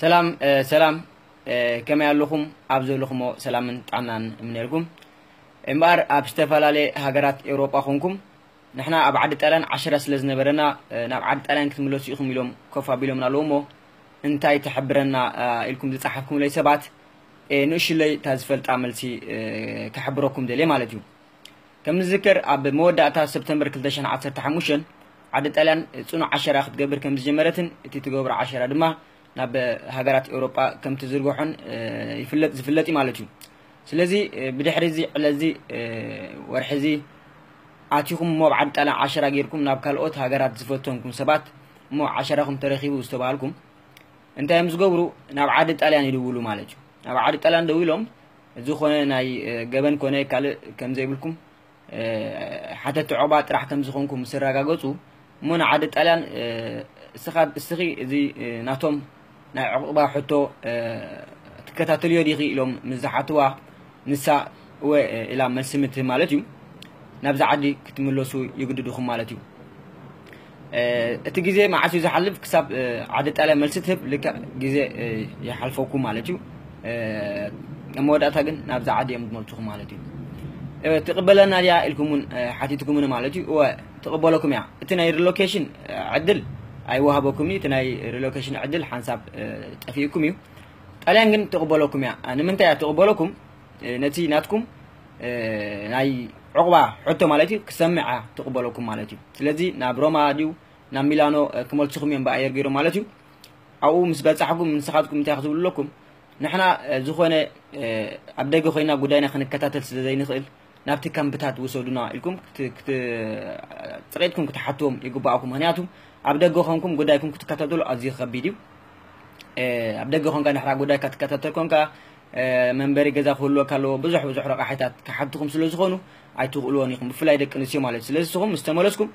ሰላም ሰላም፣ ከመይ ኣለኹም? ኣብ ዘለኹሞ ሰላምን ጥዕናን እምነልኩም። እምበኣር ኣብ ዝተፈላለየ ሃገራት ኤውሮጳ ኮንኩም ንሕና ኣብ ዓዲ ጣልያን ዓሸራ ስለ ዝነበረና ናብ ዓዲ ጣልያን ክትምለሱ ኢኹም ኢሎም ኮፍ ኣቢሎምና ኣለዉ እሞ እንታይ ትሕብረና ኢልኩም ዝጸሓፍኩምለይ ሰባት፣ ንእሽለይ እታ ዝፈልጣ መልሲ ክሕብረኩም ደልየ ማለት እዩ። ከም ዝዝከር ኣብ መወዳእታ ሰፕተምበር ክልተ ሽሕን ዓሰርተ ሓሙሽተን ዓዲ ጣልያን ጽኑዕ ዓሸራ ክትገብር ከም ዝጀመረትን እቲ ትገብሮ ዓሸራ ድማ ናብ ሃገራት ኤውሮጳ ከም ትዝርግሖን ይፍለጥ ዝፍለጥ እዩ ማለት እዩ። ስለዚ ብድሕሪ እዚ ዕለዚ ወርሒ እዚ ኣቲኹም እሞ ኣብ ዓዲ ጣልያን ዓሸራ ጌርኩም ናብ ካልኦት ሃገራት ዝፈተንኩም ሰባት እሞ ዓሸራኹም ተረኺቡ ዝተባሃልኩም እንታይ እዮም ዝገብሩ? ናብ ዓዲ ጣልያን ይድውሉ ማለት እዩ። ናብ ዓዲ ጣልያን ደዊሎም ዝኾነ ናይ ገበን ኮነ ካልእ ከም ዘይብልኩም ሓተቲ ዑቕባ ጥራሕ ከም ዝኾንኩም ምስ ኣረጋገጹ እሞ ንዓዲ ጣልያን እስኻ እስኺ እዚ ናቶም ናይ ዑቕባ ሕቶ ትከታተልዮ ዲኺ ኢሎም ምስ ዝሓትዋ ንሳ እወ ኢላ መልሲ ምትህብ ማለት እዩ። ናብዚ ዓዲ ክትምለሱ ይግድድኹም ማለት እዩ። እቲ ግዜ መዓስ እዩ ዝሓልፍ ክሳብ ዓዲ ጣልያን መልሲ ትህብ ልክዕ ግዜ ይሓልፈኩም ማለት እዩ። ኣብ መወዳእታ ግን ናብዚ ዓዲ እዮም ዝመልሱኹም ማለት እዩ። ትቕበለና ድያ ኢልኩም እውን ሓቲትኩምኒ ማለት እዩ። እወ ትቕበለኩም እያ። እቲ ናይ ሪሎኬሽን ዕድል ኣይወሃበኩምኒ። እቲ ናይ ሪሎኬሽን ዕድል ሓንሳብ ጠፊእኩም እዩ። ጣልያን ግን ትቕበለኩም እያ። ንምንታይ እያ ትቕበለኩም? ነቲ ናትኩም ናይ ዑቕባ ሕቶ ማለት እዩ ክሰምዕ እያ ትቕበለኩም ማለት እዩ። ስለዚ ናብ ሮማ ድዩ ናብ ሚላኖ ክመልስኹም እዮም ብኣየር ገይሮም ማለት እዩ። ኣብኡ ምስ በጻሕኩም ንስኻትኩም እንታይ ክትብሉ ኣለኩም? ንሕና ዝኾነ ኣብ ደገ ኮይና ጉዳይና ክንከታተል ስለ ዘይንኽእል ናብቲ ካምፕታት ውሰዱና ኢልኩም ጽቂጥኩም ክትሓትዎም ይግባኣኩም። ምክንያቱ ኣብ ደገ ኮንኩም ጉዳይኩም ክትከታተሉ ኣዝዩ ከቢድ እዩ። ኣብ ደገ ኮንካ ንሕራ ጉዳይካ ትከታተል ኮንካ መንበሪ ገዛ ክህልወካ ኣለዎ። ብዙሕ ብዙሕ ረቃሒታት ክሓትኹም ስለ ዝኾኑ ኣይትኽእልዎን ኢኹም፣ ብፍላይ ደቂ ኣንስትዮ ማለት እዩ። ስለዚ ንስኹም ምስ ተመለስኩም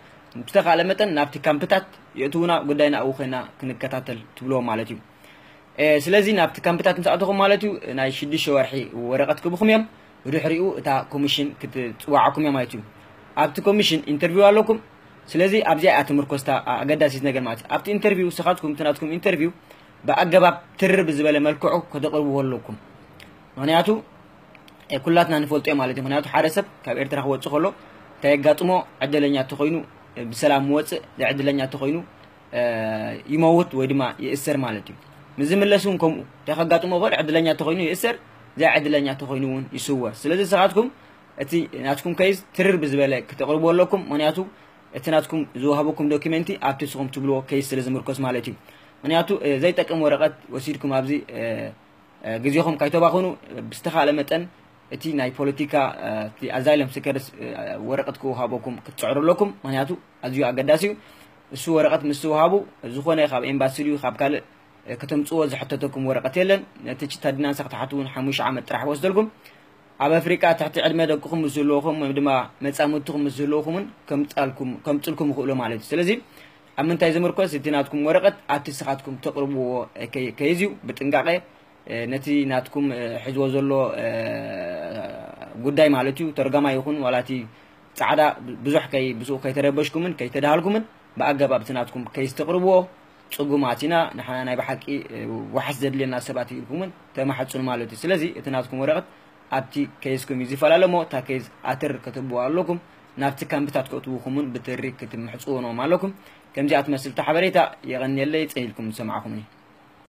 ብተኻእለ መጠን ናብቲ ካምፕታት የእትውና፣ ጉዳይና ኣብኡ ኮይና ክንከታተል ትብልዎም ማለት እዩ። ስለዚ ናብቲ ካምፕታት ምስ ኣተኹም ማለት እዩ ናይ ሽዱሽተ ወርሒ ወረቐት ክብኹም እዮም። ብድሕሪኡ እታ ኮሚሽን ክትፅዋዓኩም እያ ማለት እዩ። ኣብቲ ኮሚሽን ኢንተርቪው ኣለኩም። ስለዚ ኣብዚኣ እያ ትምርኮስታ ኣገዳሲት ነገር ማለት እዩ። ኣብቲ ኢንተርቪው ንስኻትኩም እቲ ናትኩም ኢንተርቪው ብኣገባብ ትርር ብዝበለ መልክዑ ከተቕርብዎ ኣለኩም። ምክንያቱ ኩላትና ንፈልጦ ማለት እዩ። ምክንያቱ ሓደ ሰብ ካብ ኤርትራ ክወፅእ ከሎ እንታይ የጋጥሞ? ዕድለኛ ተኮይኑ ብሰላም ይወፅእ፣ ዘይዕድለኛ ተኮይኑ ይመውት ወይ ድማ ይእሰር ማለት እዩ። ምስ ዝምለስ እውን ከምኡ እንታይ ከጋጥሞ ይኽእል? ዕድለኛ ተኮይኑ ይእሰር፣ ዘይዕድለኛ ተኮይኑ እውን ይስወር። ስለዚ ንስኻትኩም እቲ ናትኩም ኬዝ ትርር ብዝበለ ክተቕርቡ ኣለኩም። ምክንያቱ እቲ ናትኩም ዝወሃበኩም ዶኪመንቲ ኣብቲ ንስኹም ትብልዎ ኬዝ ስለ ዝምርኮስ ማለት እዩ። ምክንያቱ ዘይጠቅም ወረቐት ወሲድኩም ኣብዚ ግዜኹም ካይተባኽኑ ብዝተኻእለ መጠን እቲ ናይ ፖለቲካ እቲ ኣዛይለም ስከርስ ወረቐት ክወሃበኩም ክትፅዕሩ ኣለኩም። ምክንያቱ ኣዝዩ ኣገዳሲ እዩ። እሱ ወረቐት ምስ ትወሃቡ ዝኾነ ካብ ኤምባሲ ድዩ ካብ ካልእ ከተምፅዎ ዝሕተተኩም ወረቐት የለን። ነቲ ችታድናንሳ ክትሓቱ እውን ሓሙሽተ ዓመት ጥራሕ ወስደልኩም። ኣብ ኣፍሪቃ ትሕቲ ዕድመ ደቅኹም ምስ ዝህልወኹም ወይ ድማ መፃምድትኹም ምስ ዝህልወኹምን ከምፅልኩም ይኽእሉ ማለት እዩ። ስለዚ ኣብ ምንታይ ዝምርኮስ እቲ ናትኩም ወረቐት ኣብቲ ንስኻትኩም ተቕርብዎ ከይዝ እዩ። ብጥንቃቄ ነቲ ናትኩም ሕዝዎ ዘሎ ጉዳይ ማለት እዩ ተርጋማ ይኹን ዋላ እቲ ፃዕዳ ብዙሕ ከይ ብስኡ ከይተረበሽኩምን ከይተዳሃልኩምን ብኣገባብ እቲ ናትኩም ከይዝ ተቕርብዎ ፅጉማት ኢና ንሓና ናይ ብሓቂ ዋሕስ ዘድልየና ሰባት ኢልኩምን ተማሕፅኑ ማለት እዩ። ስለዚ እቲ ናትኩም ወረቐት ኣብቲ ኬዝኩም እዩ ዝፈላለ እሞ እታ ኬዝ ኣትር ክትብዋ ኣለኩም። ናብቲ ካምፕታት ከእትውኹምን ብትሪ ክትምሕፅውኖም ኣለኩም። ከምዚኣ ትመስል እታ ሓበሬታ የቐንየለይ ፀሂልኩም ዝሰማዕኹምኒ።